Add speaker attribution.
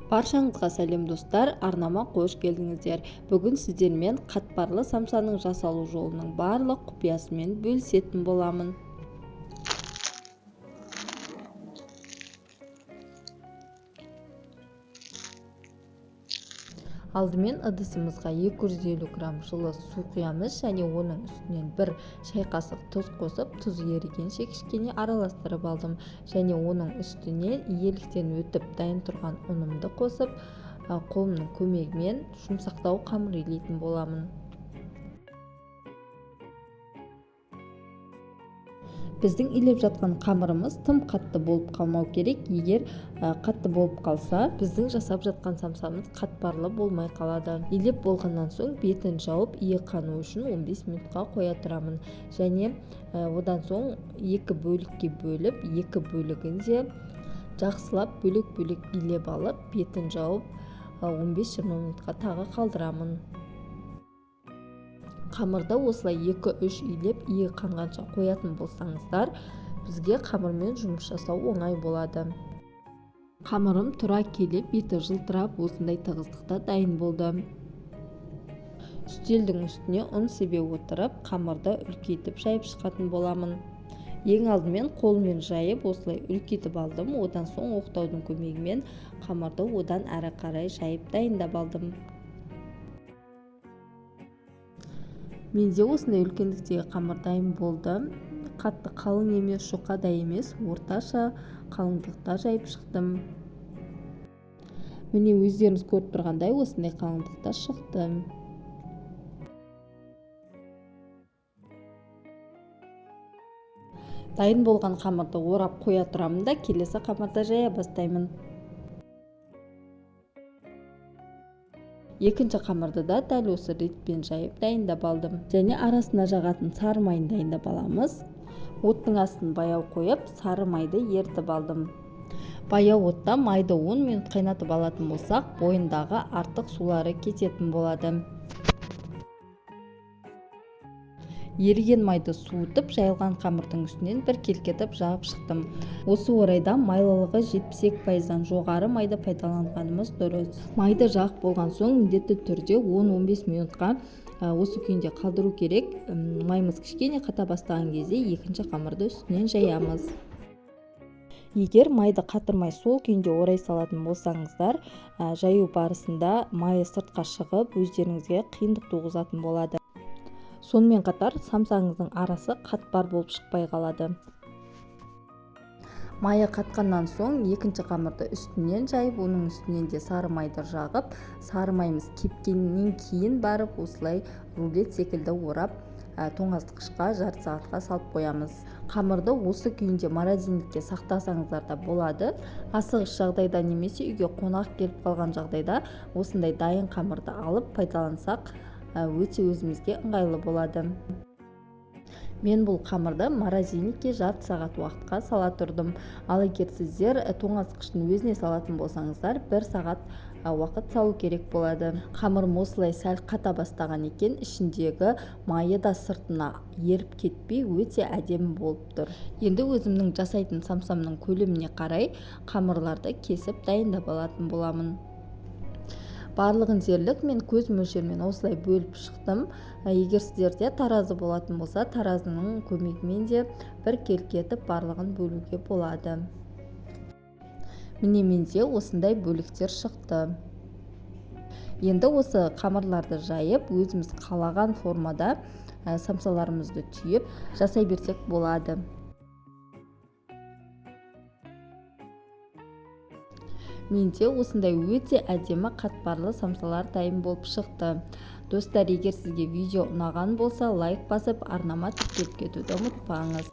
Speaker 1: Баршаңызға сәлем, достар! Арнама қош келдіңіздер. Бүгін сіздермен қатпарлы самсаның жасалу жолының барлық құпиясымен бөлісетін боламын. Алдымен ыдысымызға 250 грамм жылы су құямыз және оның үстінен 1 шай қасық тұз қосып, тұз ерігенше кішкене араластырып алдым. Және оның үстіне еліктен өтіп дайын тұрған ұнымды қосып, қолымның көмегімен жұмсақтау қамыр илейтін боламын. Біздің илеп жатқан қамырымыз тым қатты болып қалмау керек. Егер қатты болып қалса, біздің жасап жатқан самсамыз қатпарлы болмай қалады. Илеп болғаннан соң бетін жауып, иі қану үшін 15 минутқа қоя тұрамын. Және одан соң екі бөлікке бөліп, екі бөлігін де жақсылап бөлек-бөлек илеп алып, бетін жауып 15-20 минутқа тағы қалдырамын. Қамырды осылай 2-3 илеп, иі қанғанша қоятын болсаңыздар, бізге қамырмен жұмыс жасау оңай болады. Қамырым тұра келе беті жылтырап, осындай тығыздықта дайын болды. Үстелдің үстіне ұн себе отырып, қамырды үлкейтіп жайып шығатын боламын. Ең алдымен қолмен жайып, осылай үлкейтіп алдым. Одан соң оқтаудың көмегімен қамырды одан әрі қарай жайып дайындап алдым. Менде осындай үлкендіктегі қамыр дайын болды. Қатты қалың емес, жұқа да емес, орташа қалыңдықта жайып шықтым. Міне, өздеріңіз көріп тұрғандай, осындай қалыңдықта шықты. Дайын болған қамырды орап қоя тұрамын да, келесі қамырды жая бастаймын. Екінші қамырды да дәл осы ретпен жайып дайындап алдым. Және арасына жағатын сары майын дайындап аламыз. Оттың астын баяу қойып, сары майды ерітіп алдым. Баяу отта майды 10 минут қайнатып алатын болсақ, бойындағы артық сулары кететін болады. Еріген майды суытып, жайылған қамырдың үстінен бір келкетіп жағып шықтым. Осы орайда майлылығы 72%-дан жоғары майды пайдаланғанымыз дұрыс. Майды жағып болған соң міндетті түрде 10-15 минутқа осы күйінде қалдыру керек. Майымыз кішкене қата бастаған кезде екінші қамырды үстінен жаямыз. Егер майды қатырмай сол күйінде орай салатын болсаңыздар, жаю барысында майы сыртқа шығып, өздеріңізге қиындық туғызатын болады. Сонымен қатар самсаңыздың арасы қатпар болып шықпай қалады. Майы қатқаннан соң екінші қамырды үстінен жайып, оның үстінен де сары майды жағып, сары майымыз кепкеннен кейін барып осылай рулет секілді орап, тоңазытқышқа жарты сағатқа салып қоямыз. Қамырды осы күйінде морозильникке сақтасаңыздар да болады. Асығыс жағдайда немесе үйге қонақ келіп қалған жағдайда осындай дайын қамырды алып пайдалансақ, өте өзімізге ыңғайлы болады. Мен бұл қамырды морозильникке жарты сағат уақытқа сала тұрдым. Ал егер сіздер тоңазытқыштың өзіне салатын болсаңыздар, 1 сағат уақыт салу керек болады. Қамырым осылай сәл қата бастаған екен, ішіндегі майы да сыртына еріп кетпей, өте әдемі болып тұр. Енді өзімнің жасайтын самсамның көлеміне қарай қамырларды кесіп дайындап алатын боламын. Барлығын дерлік мен көз мөлшермен осылай бөліп шықтым. Егер сіздерде таразы болатын болса, таразының көмегімен де бір келкетіп барлығын бөлуге болады. Міне, менде осындай бөліктер шықты. Енді осы қамырларды жайып, өзіміз қалаған формада самсаларымызды түйіп жасай берсек болады. Менде осындай өте әдемі қатпарлы самсалар дайын болып шықты. Достар, егер сізге видео ұнаған болса, лайк басып, арнама тіркеліп кетуді ұмытпаңыз.